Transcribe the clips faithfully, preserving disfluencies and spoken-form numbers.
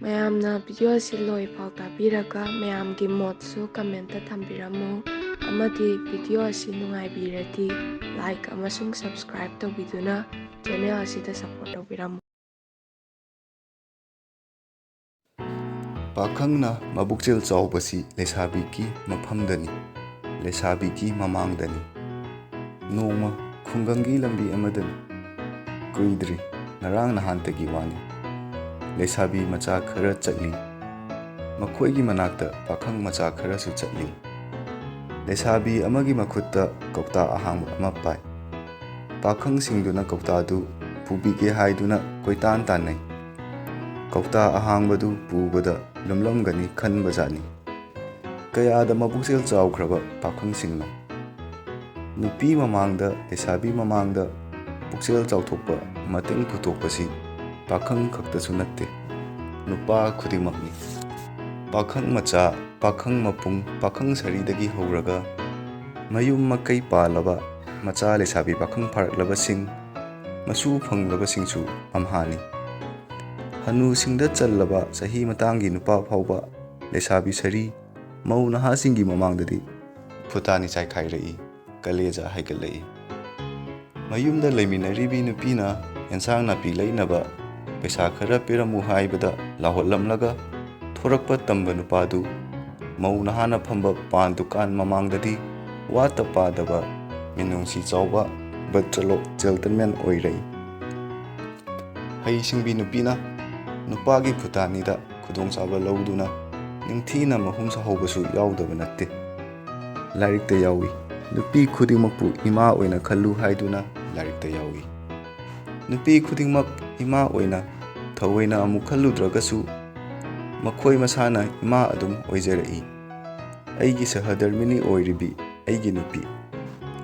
ꯃꯌꯥꯝꯅ ꯚꯤꯗꯤꯑꯣ ꯑꯁꯤ ꯂꯣꯏꯐꯥꯎ ꯇꯥꯕꯤꯔꯒ ꯃꯌꯥꯝꯒꯤ ꯃꯣꯠꯁꯨ ꯀꯃꯦꯟꯇ ꯊꯝꯕꯤꯔꯝꯃꯨ, ꯑꯃꯗꯤ ꯚꯤꯗꯤꯑꯣ ꯑꯁꯤ ꯅꯨꯡꯉꯥꯏꯕꯤꯔꯗꯤ ꯂꯥꯏꯛ ꯑꯃꯁꯨꯡ ꯁꯕꯁꯀ꯭ꯔꯥꯏꯕ ꯇꯧꯕꯤꯗꯨꯅ ꯆꯦꯅꯦꯜ ꯑꯁꯤꯗ ꯁꯄꯣꯔꯠ ꯇꯧꯕꯤꯔꯝꯃꯨ꯫ ꯄꯥꯈꯪꯅ ꯃꯕꯨꯛꯆꯦꯜ ꯆꯥꯎꯕꯁꯤ ꯂꯩꯁꯥꯕꯤꯒꯤ ꯃꯐꯝꯗꯅꯤ, ꯂꯩꯁꯥꯕꯤꯒꯤ ꯃꯃꯥꯡꯗꯅꯤ꯫ ꯅꯣꯡꯃ ꯈꯨꯡꯒꯪꯒꯤ ꯂꯝꯕꯤ ꯑꯃꯗꯅꯤ꯫ ꯀꯨꯏꯗ꯭ꯔꯤ, ꯉꯔꯥꯡ ꯅꯍꯥꯟꯇꯒꯤ ꯋꯥꯅꯤ꯫ ꯂꯩꯁꯥꯕꯤ ꯃꯆꯥ ꯈꯔ ꯆꯠꯂꯤ꯫ ꯃꯈꯣꯏꯒꯤ ꯃꯅꯥꯛꯇ ꯄꯥꯈꯪ ꯃꯆꯥ ꯈꯔꯁꯨ ꯆꯠꯂꯤ꯫ ꯂꯩꯁꯥꯕꯤ ꯑꯃꯒꯤ ꯃꯈꯨꯠꯇ ꯀꯧꯇꯥ ꯑꯍꯥꯡꯕ ꯑꯃ ꯄꯥꯏ꯫ ꯄꯥꯈꯪꯁꯤꯡꯗꯨꯅ ꯀꯧꯇꯥꯗꯨ ꯄꯨꯕꯤꯒꯦ ꯍꯥꯏꯗꯨꯅ ꯀꯣꯏꯇꯥꯟ ꯇꯥꯟꯅꯩ꯫ ꯀꯧꯇꯥ ꯑꯍꯥꯡꯕꯗꯨ ꯄꯨꯕꯗ ꯂꯨꯝꯂꯝꯒꯅꯤ ꯈꯟꯕꯖꯥꯠꯅꯤ꯫ ꯀꯌꯥꯗ ꯃꯕꯨꯛꯆꯦꯜ ꯆꯥꯎꯈ꯭ꯔꯕ ꯄꯥꯈꯪꯁꯤꯡꯅꯣ! ꯅꯨꯄꯤ ꯃꯃꯥꯡꯗ, ꯂꯩꯁꯥꯕꯤ ꯃꯃꯥꯡꯗ ꯄꯨꯛꯆꯦꯜ ꯆꯥꯎꯊꯣꯛꯄ, ꯃꯇꯦꯡ ꯄꯨꯊꯣꯛꯄꯁꯤ ꯄꯥꯈꯪ ꯈꯛꯇꯁꯨ ꯅꯠꯇꯦ, ꯅꯨꯄꯥ ꯈꯨꯗꯤꯡꯃꯛꯅꯤ꯫ ꯄꯥꯈꯪ ꯃꯆꯥ, ꯄꯥꯈꯪ ꯃꯄꯨꯡ, ꯄꯥꯈꯪ ꯁꯥꯔꯤꯗꯒꯤ ꯍꯧꯔꯒ ꯃꯌꯨꯝ ꯃꯀꯩ ꯄꯥꯜꯂꯕ ꯃꯆꯥ ꯂꯩꯁꯥꯕꯤ ꯄꯥꯈꯪ ꯐꯥꯔꯛꯂꯕꯁꯤꯡ, ꯃꯁꯨ ꯐꯪꯂꯕꯁꯤꯡꯁꯨ ꯑꯝꯍꯥꯅꯤ꯫ ꯍꯅꯨꯁꯤꯡꯗ ꯆꯜꯂꯕ ꯆꯍꯤ ꯃꯇꯥꯡꯒꯤ ꯅꯨꯄꯥ ꯐꯥꯎꯕ ꯂꯩꯁꯥꯕꯤ ꯁꯥꯔꯤ, ꯃꯧ ꯅꯍꯥꯁꯤꯡꯒꯤ ꯃꯃꯥꯡꯗꯗꯤ ꯐꯨꯇꯥꯅꯤ ꯆꯥꯏꯈꯥꯏꯔꯛꯏ, ꯀꯂꯦꯖꯥ ꯍꯥꯏꯒꯠꯂꯛꯏ꯫ ꯃꯌꯨꯝꯗ ꯂꯩꯃꯤꯟꯅꯔꯤꯕꯤ ꯅꯨꯄꯤꯅ ꯑꯦꯟꯁꯥꯡ ꯅꯥꯄꯤ ꯂꯩꯅꯕ ꯄꯩꯁꯥ ꯈꯔ ꯄꯤꯔꯝꯃꯨ ꯍꯥꯏꯕꯗ ꯂꯥꯎꯍꯠꯂꯝꯂꯒ ꯊꯣꯔꯛꯄ ꯇꯝꯕ ꯅꯨꯄꯥꯗꯨ ꯃꯧ ꯅꯍꯥꯅ ꯐꯝꯕ ꯄꯥꯟ ꯗꯨꯀꯥꯟ ꯃꯃꯥꯡꯗꯗꯤ ꯋꯥꯠꯇ ꯄꯥꯗꯕ, ꯃꯤꯅꯨꯡꯁꯤ ꯆꯥꯎꯕ, ꯕꯠꯇ꯭ꯔꯂꯣꯛ ꯖꯦꯟꯇꯜꯃꯦꯟ ꯑꯣꯏꯔꯛꯏ꯫ ꯍꯩꯁꯤꯡꯕꯤ ꯅꯨꯄꯤꯅ ꯅꯨꯄꯥꯒꯤ ꯐꯨꯇꯥꯅꯤꯗ ꯈꯨꯗꯣꯡꯆꯥꯕ ꯂꯧꯗꯨꯅ ꯅꯤꯡꯊꯤꯅ ꯃꯍꯨꯝ ꯁꯥꯍꯧꯕꯁꯨ ꯌꯥꯎꯗꯕ ꯅꯠꯇꯦ꯫ ꯂꯥꯏꯔꯤꯛꯇ ꯌꯥꯎꯏ꯫ "ꯅꯨꯄꯤ ꯈꯨꯗꯤꯡꯃꯛꯄꯨ ꯏꯃꯥ ꯑꯣꯏꯅ ꯈꯜꯂꯨ" ꯍꯥꯏꯗꯨꯅ ꯂꯥꯏꯔꯤꯛꯇ ꯌꯥꯎꯏ꯫ ꯅꯨꯄꯤ ꯈꯨꯗꯤꯡꯃꯛ ꯏꯃꯥ ꯑꯣꯏꯅ ꯊꯑꯣꯏꯅ ꯑꯃꯨꯛ ꯈꯜꯂꯨꯗ꯭ꯔꯒꯁꯨ, ꯃꯈꯣꯏ ꯃꯁꯥꯅ ꯏꯃꯥ ꯑꯗꯨꯝ ꯑꯣꯏꯖꯔꯛꯏ꯫ ꯑꯩꯒꯤ ꯁꯍꯙꯔꯃꯤꯅꯤ ꯑꯣꯏꯔꯤꯕꯤ ꯑꯩꯒꯤ ꯅꯨꯄꯤ,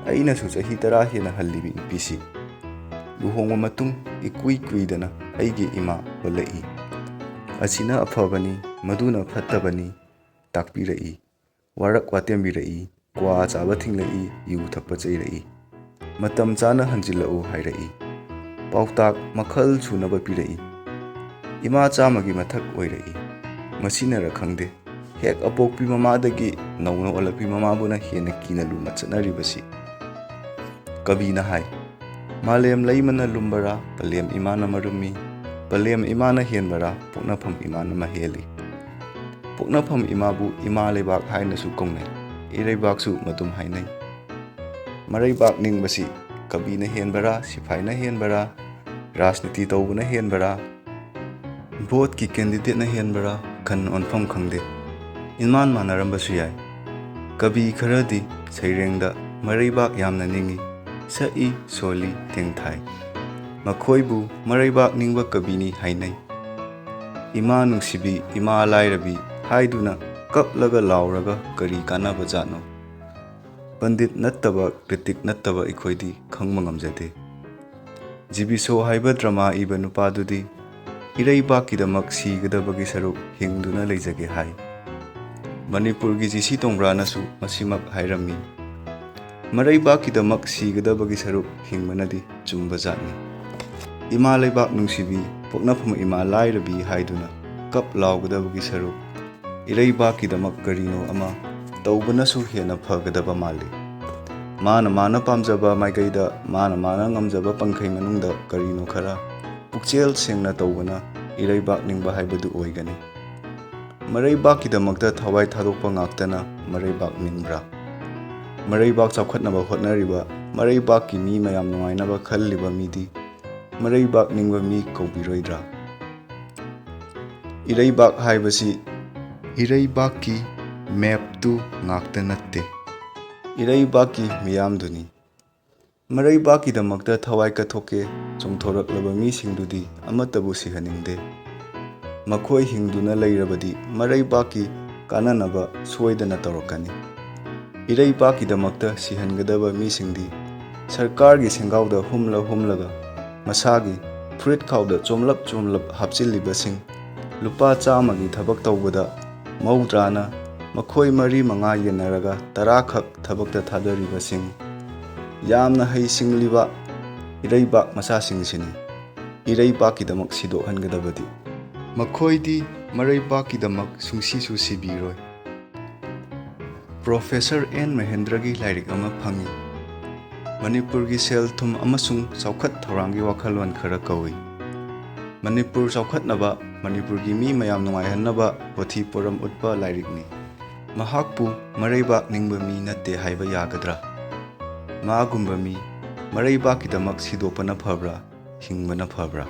ꯑꯩꯅꯁꯨ ꯆꯍꯤ ꯇꯔꯥ ꯍꯦꯟꯅ ꯍꯜꯂꯤꯕꯤ ꯅꯨꯄꯤꯁꯤ, ꯂꯨꯍꯣꯡꯕ ꯃꯇꯨꯡ ꯏꯀꯨꯏ ꯀꯨꯏꯗꯅ ꯑꯩꯒꯤ ꯏꯃꯥ ꯑꯣꯜꯂꯛꯏ꯫ "ꯑꯁꯤꯅ ꯑꯐꯕꯅꯤ, ꯃꯗꯨꯅ ꯐꯠꯇꯕꯅꯤ" ꯇꯥꯛꯄꯤꯔꯛꯏ꯫ ꯋꯥꯔꯛ ꯋꯥꯇꯦꯝꯕꯤꯔꯛꯏ, ꯀ꯭ꯋꯥ ꯆꯥꯕ ꯊꯤꯡꯂꯛꯏ, ꯌꯨ ꯊꯛꯄ ꯆꯩꯔꯛꯏ꯫ "ꯃꯇꯝ ꯆꯥꯅ ꯍꯟꯖꯤꯜꯂꯛꯎ" ꯍꯥꯏꯔꯛꯏ꯫ ꯄꯥꯎꯇꯥꯛ ꯃꯈꯜ ꯁꯨꯅꯕ ꯄꯤꯔꯛꯏ꯫ ꯏꯃꯥ ꯆꯥꯝꯃꯒꯤ ꯃꯊꯛ ꯑꯣꯏꯔꯛꯏ꯫ ꯃꯁꯤꯅꯔ ꯈꯪꯗꯦ, ꯍꯦꯛ ꯑꯄꯣꯛꯄꯤ ꯃꯃꯥꯗꯒꯤ ꯅꯧꯅ ꯑꯣꯜꯂꯛꯄꯤ ꯃꯃꯥꯕꯨꯅ ꯍꯦꯟꯅ ꯀꯤꯅ ꯂꯨꯅ ꯆꯠꯅꯔꯤꯕꯁꯤ꯫ ꯀꯕꯤꯅ ꯍꯥꯏ, "ꯃꯥꯂꯦꯝ ꯂꯩꯃꯅ ꯂꯨꯝꯕꯔꯥ, ꯄꯂꯦꯝ ꯏꯃꯥꯅ ꯃꯔꯨꯝꯃꯤ, ꯄꯂꯦꯝ ꯏꯃꯥꯅ ꯍꯦꯟꯕꯔꯥ, ꯄꯣꯛꯅꯐꯝ ꯏꯃꯥꯅ ꯃꯍꯦꯜꯂꯤ"꯫ ꯄꯣꯛꯅꯐꯝ ꯏꯃꯥꯕꯨ ꯏꯃꯥ ꯂꯩꯕꯥꯛ ꯍꯥꯏꯅꯁꯨ ꯀꯧꯅꯩ, ꯏꯔꯩꯕꯥꯛꯁꯨ ꯃꯇꯨꯝ ꯍꯥꯏꯅꯩ꯫ ꯃꯔꯩꯕꯥꯛ ꯅꯤꯡꯕꯁꯤ ꯀꯕꯤꯅ ꯍꯦꯟꯕꯔꯥ, ꯁꯤꯐꯥꯏꯅ ꯍꯦꯟꯕꯔꯥ, ꯔꯥꯖꯅꯤꯇꯤ ꯇꯧꯕꯅ ꯍꯦꯟꯕꯔꯥ, ꯚꯣꯠꯀꯤ ꯀꯦꯟꯗꯤꯗꯦꯠꯅ ꯍꯦꯟꯕꯔꯥ, ꯈꯟ ꯑꯣꯟꯐꯝ ꯈꯪꯗꯦ꯫ ꯏꯃꯥꯟ ꯃꯥꯟꯅꯔꯝꯕꯁꯨ ꯌꯥꯏ꯫ ꯀꯕꯤ ꯈꯔꯗꯤ ꯁꯩꯔꯦꯡꯗ ꯃꯔꯩꯕꯥꯛ ꯌꯥꯝꯅ ꯅꯤꯡꯏ, ꯁꯛꯏ, ꯁꯣꯜꯂꯤ, ꯇꯦꯡꯊꯥꯏ꯫ ꯃꯈꯣꯏꯕꯨ ꯃꯔꯩꯕꯥꯛ ꯅꯤꯡꯕ ꯀꯕꯤꯅꯤ ꯍꯥꯏꯅꯩ꯫ "ꯏꯃꯥ ꯅꯨꯡꯁꯤꯕꯤ, ꯏꯃꯥ ꯂꯥꯏꯔꯕꯤ" ꯍꯥꯏꯗꯨꯅ ꯀꯞꯂꯒ ꯂꯥꯎꯔꯒ ꯀꯔꯤ ꯀꯥꯟꯅꯕ ꯖꯥꯠꯅꯣ? ꯄꯟꯗꯤꯠ ꯅꯠꯇꯕ, ꯀ꯭ꯔꯤꯇꯤꯛ ꯅꯠꯇꯕ ꯑꯩꯈꯣꯏꯗꯤ ꯈꯪꯕ ꯉꯝꯖꯗꯦ꯫ ꯖꯤꯕꯤꯁꯣ ꯍꯥꯏꯕ ꯗ꯭ꯔꯃꯥ ꯏꯕ ꯅꯨꯄꯥꯗꯨꯗꯤ ꯏꯔꯩꯕꯥꯛꯀꯤꯗꯃꯛ ꯁꯤꯒꯗꯕꯒꯤ ꯁꯔꯨꯛ ꯍꯤꯡꯗꯨꯅ ꯂꯩꯖꯒꯦ ꯍꯥꯏ꯫ ꯃꯅꯤꯄꯨꯔꯒꯤ ꯖꯤ ꯁꯤ ꯇꯣꯡꯕ꯭ꯔꯥꯅꯁꯨ ꯃꯁꯤꯃꯛ ꯍꯥꯏꯔꯝꯃꯤ꯫ ꯃꯔꯩꯕꯥꯛꯀꯤꯗꯃꯛ ꯁꯤꯒꯗꯕꯒꯤ ꯁꯔꯨꯛ ꯍꯤꯡꯕꯅꯗꯤ ꯆꯨꯝꯕ ꯖꯥꯠꯅꯤ꯫ "ꯏꯃꯥ ꯂꯩꯕꯥꯛ ꯅꯨꯡꯁꯤꯕꯤ, ꯄꯣꯛꯅꯐꯝ ꯏꯃꯥ ꯂꯥꯏꯔꯕꯤ" ꯍꯥꯏꯗꯨꯅ ꯀꯞ ꯂꯥꯎꯒꯗꯕꯒꯤ ꯁꯔꯨꯛ ꯏꯔꯩꯕꯥꯛꯀꯤꯗꯃꯛ ꯀꯔꯤꯅꯣ ꯑꯃ ꯇꯧꯕꯅꯁꯨ ꯍꯦꯟꯅ ꯐꯒꯗꯕ ꯃꯥꯜꯂꯤ꯫ ꯃꯥꯅ ꯃꯥꯅ ꯄꯥꯝꯖꯕ ꯃꯥꯏꯀꯩꯗ, ꯃꯥꯅ ꯃꯥꯅ ꯉꯝꯖꯕ ꯄꯟꯈꯩ ꯃꯅꯨꯡꯗ ꯀꯔꯤꯅꯣ ꯈꯔ ꯄꯨꯛꯆꯦꯜ ꯁꯦꯡꯅ ꯇꯧꯕꯅ ꯏꯔꯩꯕꯥꯛ ꯅꯤꯡꯕ ꯍꯥꯏꯕꯗꯨ ꯑꯣꯏꯒꯅꯤ꯫ ꯃꯔꯩꯕꯥꯛꯀꯤꯗꯃꯛꯇ ꯊꯋꯥꯏ ꯊꯥꯗꯣꯛꯄ ꯉꯥꯛꯇꯅ ꯃꯔꯩꯕꯥꯛ ꯅꯤꯡꯕ꯭ꯔꯥ? ꯃꯔꯩꯕꯥꯛ ꯆꯥꯎꯈꯠꯅꯕ ꯍꯣꯠꯅꯔꯤꯕ ꯃꯔꯩꯕꯥꯛꯀꯤ ꯃꯤ ꯃꯌꯥꯝ ꯅꯨꯡꯉꯥꯏꯅꯕ ꯈꯜꯂꯤꯕ ꯃꯤꯗꯤ ꯃꯔꯩꯕꯥꯛ ꯅꯤꯡꯕ ꯃꯤ ꯀꯧꯕꯤꯔꯣꯏꯗ꯭ꯔꯥ? ꯏꯔꯩꯕꯥꯛ ꯍꯥꯏꯕꯁꯤ ꯏꯔꯩꯕꯥꯛꯀꯤ ꯃꯦꯞꯇꯨ ꯉꯥꯛꯇ ꯅꯠꯇꯦ, ꯏꯔꯩꯕꯥꯛꯀꯤ ꯃꯤꯌꯥꯝꯗꯨꯅꯤ꯫ ꯃꯔꯩꯕꯥꯛꯀꯤꯗꯃꯛꯇ ꯊꯋꯥꯏ ꯀꯠꯊꯣꯛꯀꯦ ꯆꯣꯡꯊꯣꯔꯛꯂꯕ ꯃꯤꯁꯤꯡꯗꯨꯗꯤ ꯑꯃꯠꯇꯕꯨ ꯁꯤꯍꯟꯅꯤꯡꯗꯦ꯫ ꯃꯈꯣꯏ ꯍꯤꯡꯗꯨꯅ ꯂꯩꯔꯕꯗꯤ ꯃꯔꯩꯕꯥꯛꯀꯤ ꯀꯥꯟꯅꯅꯕ ꯁꯣꯏꯗꯅ ꯇꯧꯔꯛꯀꯅꯤ꯫ ꯏꯔꯩꯕꯥꯛꯀꯤꯗꯃꯛꯇ ꯁꯤꯍꯟꯒꯗꯕ ꯃꯤꯁꯤꯡꯗꯤ ꯁꯔꯀꯥꯔꯒꯤ ꯁꯦꯡꯒꯥꯎꯗ ꯍꯨꯝꯂ ꯍꯨꯝꯂꯒ ꯃꯁꯥꯒꯤ ꯐꯨꯔꯤꯠ ꯈꯥꯎꯗ ꯆꯣꯝꯂꯞ ꯆꯣꯝꯂꯞ ꯍꯥꯞꯆꯤꯜꯂꯤꯕꯁꯤꯡ, ꯂꯨꯄꯥ ꯆꯥꯝꯃꯒꯤ ꯊꯕꯛ ꯇꯧꯕꯗ ꯃꯧꯗ꯭ꯔꯥꯅ ꯃꯈꯣꯏ ꯃꯔꯤ ꯃꯉꯥ ꯌꯦꯟꯅꯔꯒ ꯇꯔꯥꯈꯛ ꯊꯕꯛꯇ ꯊꯥꯗꯔꯤꯕꯁꯤꯡ, ꯌꯥꯝꯅ ꯍꯩꯁꯤꯡꯂꯤꯕ ꯏꯔꯩꯕꯥꯛ ꯃꯆꯥꯁꯤꯡꯁꯤꯅꯤ꯫ ꯏꯔꯩꯕꯥꯛꯀꯤꯗꯃꯛ ꯁꯤꯗꯣꯛꯍꯟꯒꯗꯕꯗꯤ ꯃꯈꯣꯏꯗꯤ ꯃꯔꯩꯕꯥꯛꯀꯤꯗꯃꯛ ꯁꯨꯡꯁꯤꯁꯨ ꯁꯤꯕꯤꯔꯣꯏ꯫ ꯄ꯭ꯔꯣꯐꯦꯁꯔ ꯑꯦꯟ ꯃꯍꯦꯟꯗ꯭ꯔꯒꯤ ꯂꯥꯏꯔꯤꯛ ꯑꯃ ꯐꯪꯏ꯫ ꯃꯅꯤꯄꯨꯔꯒꯤ ꯁꯦꯜ ꯊꯨꯝ ꯑꯃꯁꯨꯡ ꯆꯥꯎꯈꯠ ꯊꯧꯔꯥꯡꯒꯤ ꯋꯥꯈꯜꯂꯣꯟ ꯈꯔ ꯀꯧꯏ꯫ ꯃꯅꯤꯄꯨꯔ ꯆꯥꯎꯈꯠꯅꯕ, ꯃꯅꯤꯄꯨꯔꯒꯤ ꯃꯤ ꯃꯌꯥꯝ ꯅꯨꯡꯉꯥꯏꯍꯟꯅꯕ ꯄꯣꯊꯤ ꯄꯣꯔꯝ ꯎꯠꯄ ꯂꯥꯏꯔꯤꯛꯅꯤ꯫ ꯃꯍꯥꯛꯄꯨ ꯃꯔꯩꯕꯥꯛ ꯅꯤꯡꯕ ꯃꯤ ꯅꯠꯇꯦ ꯍꯥꯏꯕ ꯌꯥꯒꯗ꯭ꯔꯥ? ꯃꯥꯒꯨꯝꯕ ꯃꯤ ꯃꯔꯩꯕꯥꯛꯀꯤꯗꯃꯛ ꯁꯤꯗꯣꯛꯄꯅ ꯐꯕ꯭ꯔꯥ, ꯍꯤꯡꯕꯅ ꯐꯕ꯭ꯔꯥ?